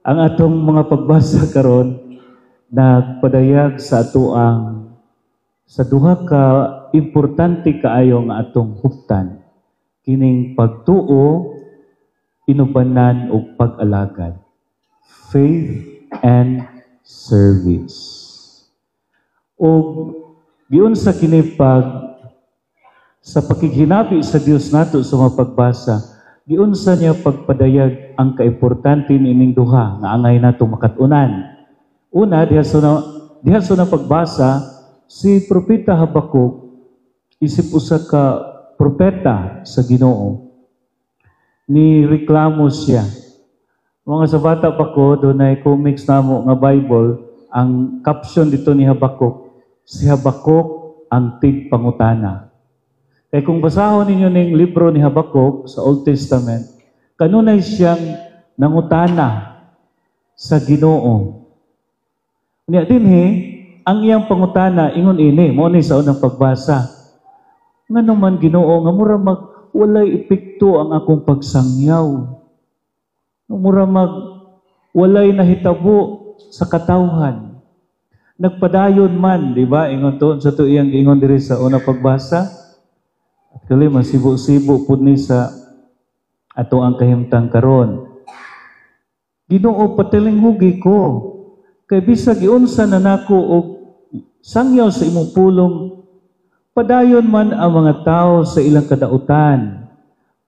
Ang atong mga pagbasa karon nagpadayag sa atoang sa duha ka importante kaayo nga atong huptan, kining pagtuo inubanan og pag-alagad, faith and service. Og giunsa kini pag sa pakighinabi sa Dios nato sa mga pagbasa, giunsa niya pagpadayag ang kaimportante niining duha nga angay nato makat-unan. Una, diha sa pagbasa, si Propeta Habakuk, isip usa ka propeta sa Ginoo, ni reklamo siya. Mga sa bata pa ko, dunay comics namo nga Bible, ang caption dito ni Habakuk, "Si Habakuk ang tigpangutana." Kay kung basahon ninyo ning libro ni Habakuk sa Old Testament, kanunay siyang nangutana sa Ginoo. Unya dinhi, ang iyang pangutana ingon ini, mao ni sa unang pagbasa. "Ngano man, Ginoo, nga mura mag walay epekto ang akong pagsangyaw? Mura mag walay nahitabo sa katawhan. Nagpadayon man," di ba? Ingon to sa to iyang ingon diri sa unang pagbasa. At kali masibo-sibo pud ni sa ato ang kahimtang karon. "Ginoo, patilinghugi ko. Kay bisag giunsa na nako og sangyaw sa imong pulong, padayon man ang mga tao sa ilang kadautan.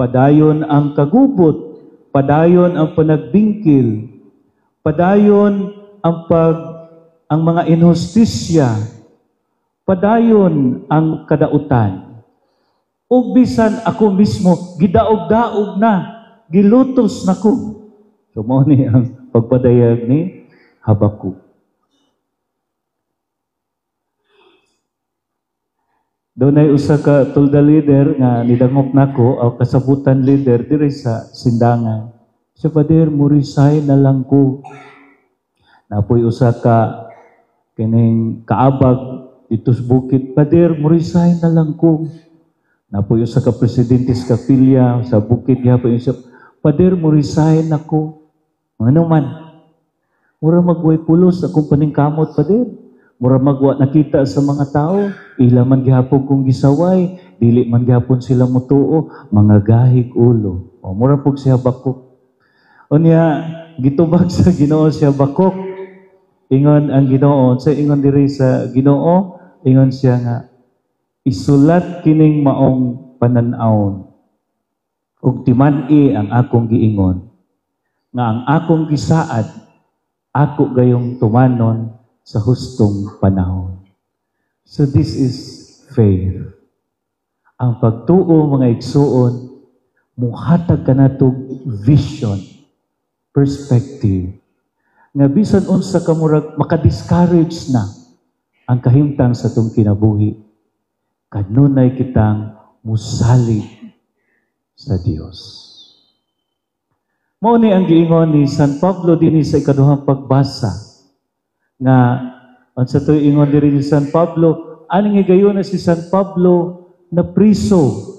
Padayon ang kagubot, padayon ang panagbingkil, padayon ang mga inhustisya, padayon ang kadautan. Ug bisan ako mismo gidaog-daog na, gilutos na ko." So mao ni ang pagpadayag ni Habakuk. Dunay usa ka tulda leader nga nidangop nako o kasabutan leader diri sa Sindangan. Siya, "Pader, mo resign na lang ko." Napoy usa ka kining kaabag dito sa bukid, "Pader, mo resign na lang ko." Napoy usa ka presidente sa kapilya sa bukid gihapon siya, "Pader, mo resign ako. Ano man? Mura magway pulos akong paningkamot, Pader. Mura magwa nakita sa mga tao, ila man gihapon kong gisaway, dili man gihapon sila mutuo, mga gahig ulo." O, mura pug si Habakuk. Unya, gitubag sa Ginoo si Habakuk. Ingon ang Ginoo, sa ingon diri sa Ginoo, ingon siya nga, "Isulat kining maong panan-awon ug timan-i ang akong giingon, nga ang akong gisaad, ako gayong tumanon sa hustong panahon." So this is faith. Ang pagtuo, mga igsuon, muhatag ka nato vision, perspective, nga bisan unsa ka murag maka-discourage na ang kahimtang sa atong kinabuhi, kanunay kitang musalig sa Dios. Mao ni ang giingon ni San Pablo dinhi sa ikaduhang pagbasa nga unsa to'y ingon diri ni San Pablo, aning higayon na si San Pablo na priso.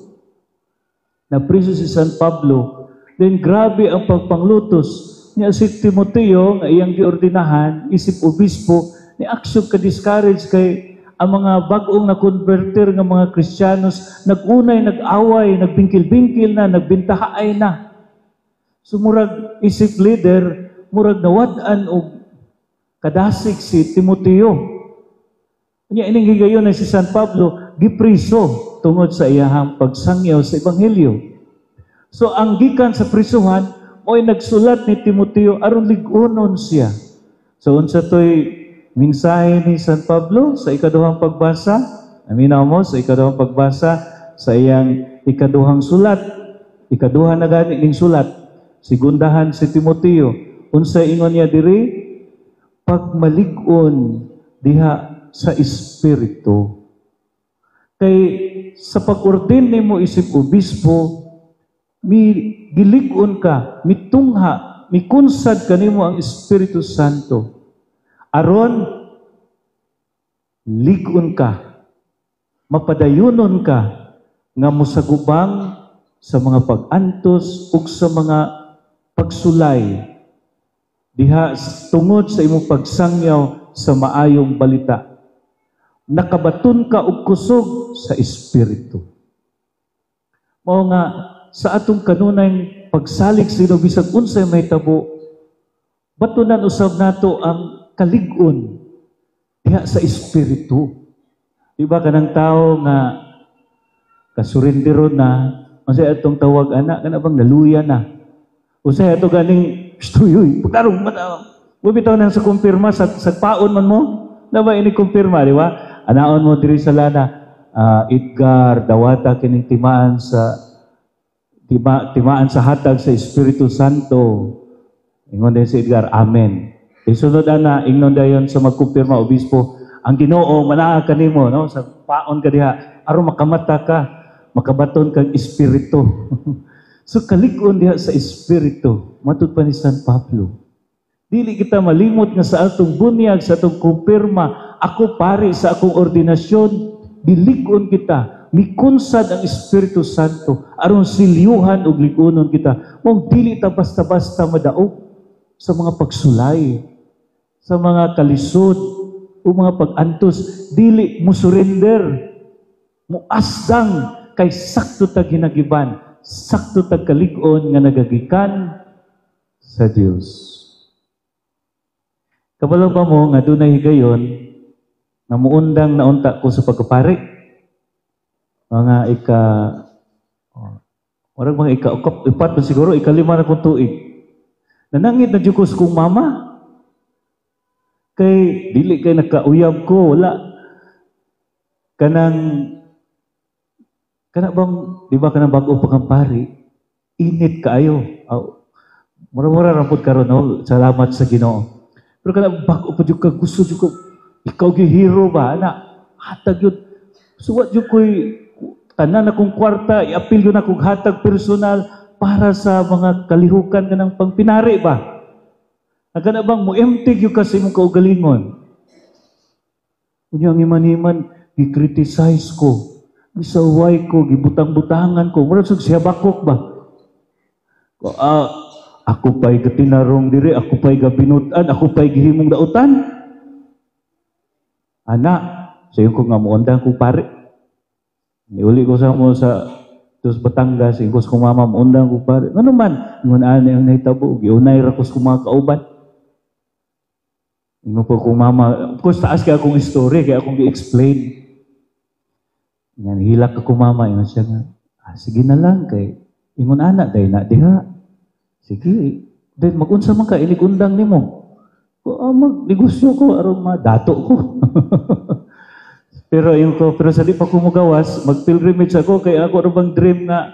Napriso si San Pablo. Then grabe ang pagpanglutos niya. Si Timoteo nga iyang giordinahan isip obispo, ni aksyon ka discourage kay ang mga bag-ong na-converter nga mga Kristiyanos nag-unay, nag-away, nagbingkil-bingkil na, nagbintahaay na. So murag isip leader, murag nawad-an og kadasig si Timoteo. Unya ining higayon na si San Pablo gipriso tungod sa iyahang pagsangyaw sa ebanghelyo. So ang gikan sa prisuhan, mo'y nagsulat ni Timoteo aron lig-unon siya. So unsa to'y mensahe ni San Pablo sa ikaduhang pagbasa? Aminaw mo sa ikaduhang pagbasa sa iyang ikaduhang sulat. Ikaduha na gani ning sulat. Sigundahan si Timoteo. Unsa ingon niya diri? Pagmalig-on diha sa espiritu. Kay sa pag-ordin nimo isip obispo, mi gilig-on ka, mitungha, mikunsad kanimo ang Espiritu Santo. Aron lig-on ka, mapadayunon ka nga mosagubang sa mga pag-antos ug sa mga pagsulay. Diha tungod sa imong pagsangyaw sa maayong balita. Nakabaton ka og kusog sa espiritu. Mao nga sa atong kanunay pagsalig sa Ginoo, bisag unsay mahitabo, batunan usab nato ang kalig-on diha sa espiritu. Di ba kanang tao nga kasurendero na, unsay atong tawag ana, kana bang naluya na? Unsay ato ganing tuyuy, pagkarong mata. Bitaw nang sa kumpirma sa paon man mo, na ba ini kumpirma, di ba? Anaon mo diri sa lana, Edgar, dawata kining timaan sa hatag sa Espiritu Santo. Ingon din si Edgar, "Amen." Isunod ana, ingnon dayon sa magkumpirma, obispo, ang Ginoo manaa kanimo, no? Sa paon ka diha aron makamata ka, makabaton kag espiritu. So kalig-on diha sa espiritu, matud pa ni San Pablo. Dili kita malimot nga sa atong bunyag, sa atong kumpirma, ako pari sa akong ordinasyon, gilig-on kita, mikunsad ang Espiritu Santo, aron silyuhan ug lig-unon kita. Mong dili ta basta-basta madaog sa mga pagsulay, sa mga kalisod, o mga pag-antos, dili mo surrender, mo asdang kay sakto ta ginagiban, sakto ta kalig-on nga nagagikan sa Dios. Kabalo ba mo nga dunay higayon nga muundang na unta ko sa pagkapari? Mga ika oh, murag mga ika upat siguro, 5 na kong tuig. Nanangit na jud ko sa kong mama. Kay dili kay nakauyab ko, wala. Kanang kana bang, di ba kanang bag-o pa kang pari, init kaayo. Oh, mura-mura ra pud karon, no? Salamat sa Ginoo. Pero kana bag-o pa jud ka, gusto jud ko, ikaw gi hero ba ana, hatag yun. So what jud ko'y tanan akong kwarta, iapil yun akong hatag personal para sa mga kalihukan kanang pangpinari ba. Ang kana bang mo empty gyud ka sa imong kaugalingon. Unya ang iman-iman, gi-criticize ko, gisaway ko, gibutang-butangan ko, murag si Habakuk ba? Ko, ako pa'y gatinarong diri, ako pa'y gabinutan, ako pa'y gihimong dautan. Ana, sayon ko nga muundang ko pare. Niuli ko sa mo sa Dos Batangas, ingkos ko mama, muundang ko pare. Ano man, ingon ani ang nahitabo, giunay ra ko sa mga kauban. Ingon po ko mama, of course taas kay akong story, kaya akong gi-explain. Ingan hilak ako mama, ingon siya nga, sige na lang kay ingon ana day na diha. Sige, then magunsa man ka inig undang nimo. Ko magnegosyo ko aron madato ko. Pero yung ko, pero sa di pa ko mugawas, mag-pilgrimage ako kay ako ra bang dream nga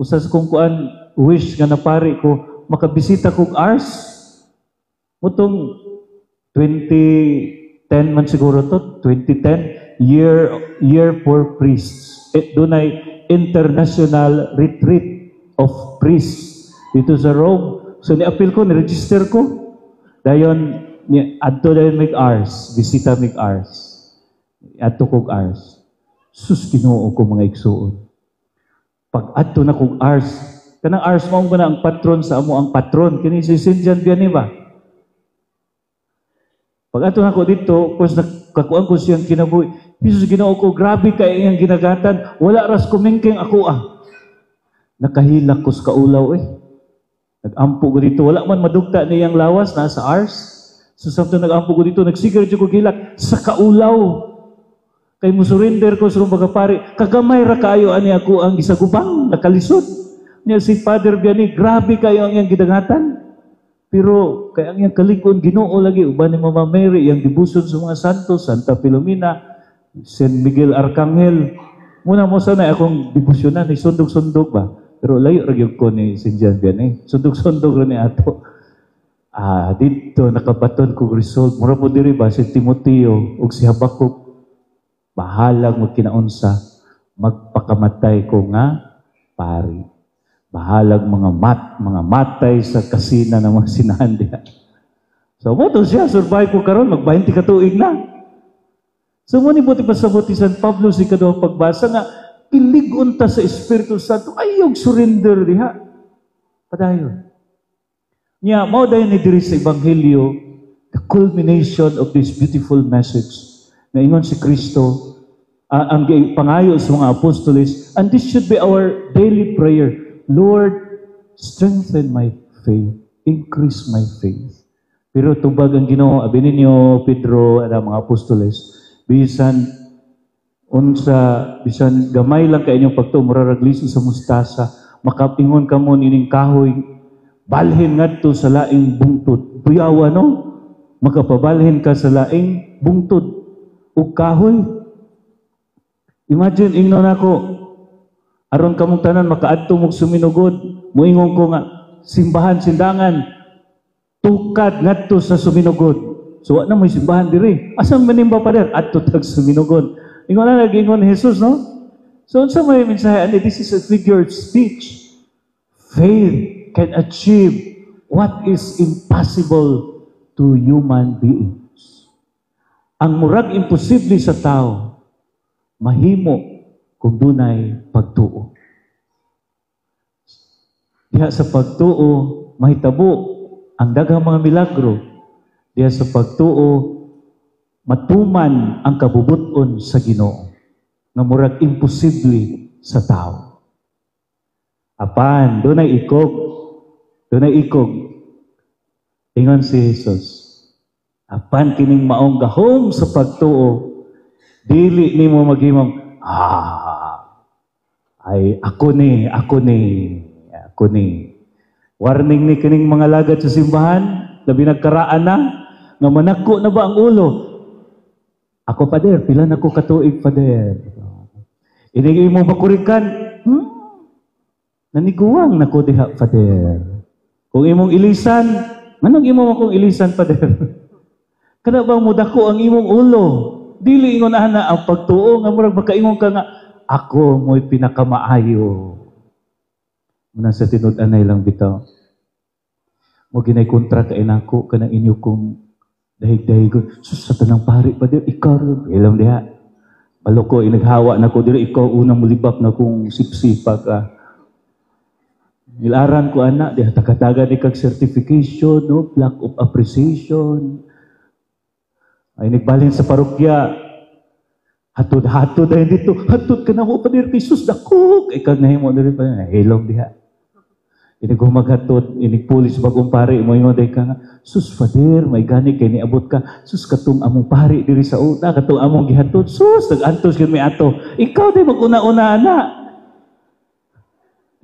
usa sa kong kuan wish nga napari ko makabisita kog Ars. Mutong 2010 man siguro to, 2010 year year for priests. Eh, dunay international retreat of priests dito sa Rome. So ni-appeal ko, ni-register ko. Dayon ni adto dayon mig Ars, bisita mig Ars. Adto kog Ars. Sus, Ginoo ko, mga igsuon. Pag adto na kog Ars, kanang Ars mao na ang patron sa amo, ang patron kini si Saint John Vianney ba? Pag adto na ko dito, of course nakakuan ko siyang kinabuhi. Jesus, Ginoo ko, grabe kay iyang ginagatan. Wala ras kumingking ako ah. Nakahilak ko sa kaulaw eh. Nag-ampo ko dito. Wala man madugta niyang lawas, nasa Ars. So samtang nag-ampo ko dito, nagsigar ko gilak sa kaulaw. Kay mo surrender ko sa pagkapari. Kagamay ra kaayo ani ako ang gisagubang, nakalisod. Niya si Father Vianney, grabe kayo ang iyang gidangatan. Pero kay ang iyang kalig-on Ginoo lagi uban ni Mama Mary, iyang devotion sa mga santos, Santa Filomena, San Miguel Arcangel. Muna mo sana akong debosyonan ni sundog-sundog ba. Pero layo ra gyud ko ni Saint John Vianney. Sundog-sundog ra ni ato. Dito nakabaton ko result. Mura po diri ba si Timoteo ug si Habakuk, bahalag magkinaunsa, magpakamatay ko nga pari. Bahalag mga matay sa kasina ng mga sinahan diha. So mo to siya, survive ko karon, mag 20 ka tuig na. So mo ni buti pasabot ni San Pablo sa ikaduhang pagbasa nga kilig-on ta sa Espiritu Santo, ayaw surrender diha. Padayon. Nya, mao dayon ni diri sa Ebanghelyo, the culmination of this beautiful message. Nga ingon si Kristo, ang pangayo sa mga apostoles, and this should be our daily prayer: "Lord, strengthen my faith, increase my faith." Pero tubag ang Ginoo, abi ninyo, Pedro, at ang mga apostoles, bisan unsa, bisan gamay lang kay inyong pagtuo, mura rag liso sa mustasa, makapingon kamo nining kahoy, "Balhin ngadto sa laing bungtod." Buyawa, no? Makapabalhin ka sa laing bungtod ug kahoy. Imagine, ingnon nako, aron kamong tanan makaadto mog Suminugod, muingon ko nga, "Simbahan Sindangan, tukad ngadto sa Suminugod." So wa na may simbahan diri. Asa man ba, pader? Adto tag Suminugod. Ingon na nagingon ni Jesus, no? So unsa may mensahe ani? This is a figure of speech. Faith can achieve what is impossible to human beings. Ang murag imposible sa tao, mahimo kung dunay pagtuo. Diha sa pagtuo, mahitabo ang daghang mga milagro. Diha sa pagtuo, matuman ang kabubuton sa Ginoo nga murag imposible sa tao. Apan, dunay ikog. Dunay ikog. Ingon si Jesus, apan kining maong gahom sa pagtuo, dili nimo maghimong, "Ah, ay ako ni, ako ni, ako ni." Warning ni kining mga lagad sa simbahan, labi nagkaraan na, nga manako na ba ang ulo? "Ako, Pader, pila na ko katuig, Pader." Inig imo makurikan, "Naniguwang na ko diha, Pader." Kung imong ilisan, "Manong imo akong ilisan, Pader?" Kana bang mudako ang imong ulo? Dili ingon ana ang pagtuo nga murag makaingon ka nga ako mo'y pinakamaayo. Muna sa tinud-anay lang bitaw. Mo ginay kontra kay nako kanang inyo kong dahig-dahigon. "Sus, sa tanang pari, Pader, ikaw rin." Ilam diha. Baloko, inaghawa na ko diri, ikaw unang mulibak na kung sipsipa ka. Nilaran ko ana, diha tagadaga ni kag certification, no, plaque of appreciation. Ay nagbalhin sa parokya. Hatod-hatod ay dito. "Hatod ka na ko, Pader, Jesus, dako. Ikaw nahimo diri pa." Hilom diha. Inig maghatod, inig pulis bagong pari, mo ingon day ka nga, "Sus, Father, may gani kay niabot ka. Sus, katong among pari diri sa una, katong among gihatod. Sus, nag-antos yun may ato." Ikaw di mag-una-una na.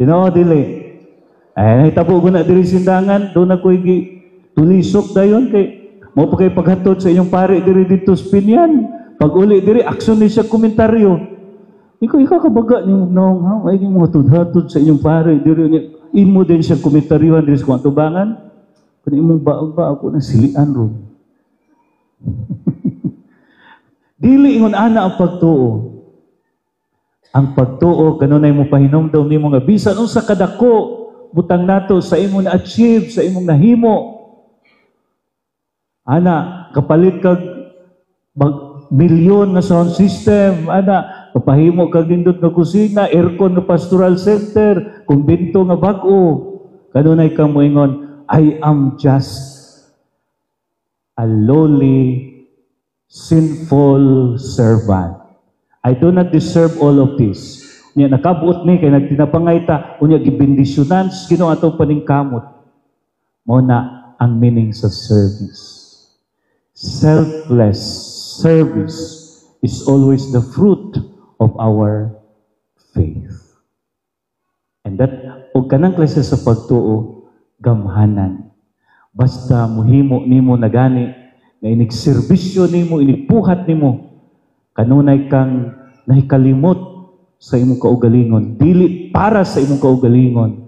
Tinoo, dili. Ay, nahitabo ko na diri Sindangan, doon ako gi tulisok dayon kay mo pa kay paghatod sa inyong pari diri dito sa Pinyan. Pag uli diri, action ni siya komentaryo. Ikaw kabaga ni nong ha, ay mo hatod-hatod sa inyong pari diri niya. Imo din siya komentaryuhan diri sa kuang tubangan. Kung imong baog ba ako na silian ron. Dili ingon ana ang pagtuo. Ang pagtuo kanunay mo pahinumdom nimo nga bisan unsa kadako butang nato sa imong na-achieve, sa imong nahimo. Ana, kapalit kag mag milyon nga sound system, ana, kapahimo kag nindot nga kusina, aircon nga pastoral center, kumbento nga bag-o. Kanunay ka moingon, "I am just a lowly, sinful servant. I do not deserve all of this." Unya nakabuot ni kay nagtinapangay ta, unya gibendisyonan sa Ginoo atong paningkamot. Mao na ang meaning sa service. Selfless service is always the fruit of our faith. And that, og kanang klase sa pagtuo, gamhanan. Basta muhimo nimo na gani, na inig serbisyo nimo, inig puhat nimo, kanunay kang nahikalimot sa imong kaugalingon, dili para sa imong kaugalingon,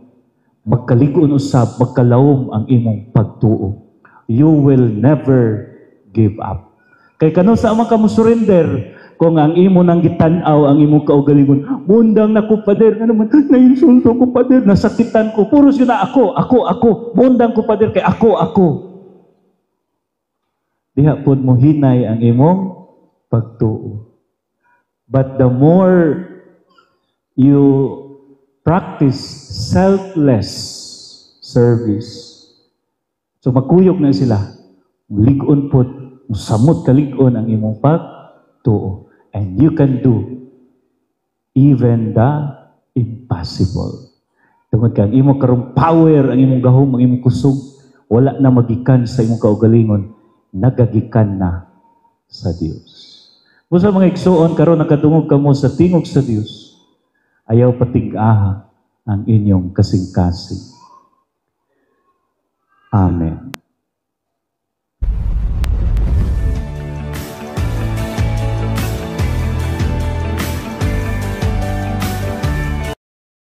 magkaligon usab, magkalawom ang imong pagtuo. You will never give up. Kay kano sa amang ka mo surrender, kung ang imo nang gitan-aw ang imong kaugalingon, "Mundang na ko, Pader, nga naman, nainsulto ko, Pader, nasakitan ko," puros yun na ako, ako, ako, "Mundang ko, Pader, kay ako, ako." Diha pod mo hinay ang imong pagtuo. But the more you practice selfless service, So makuyog na sila. Lig-on pod, samot kalig-on ang imong pagtuo. And you can do even the impossible. Tungod kay ang imo karong power, ang imong gahom, ang imong kusog, wala na magikan sa imong kaugalingon, nagagikan na sa Dios. Busa, mga igsuon, karon nakadungog kamo sa tingog sa Dios, ayaw patig-aha ang inyong kasing-kasing. Amen.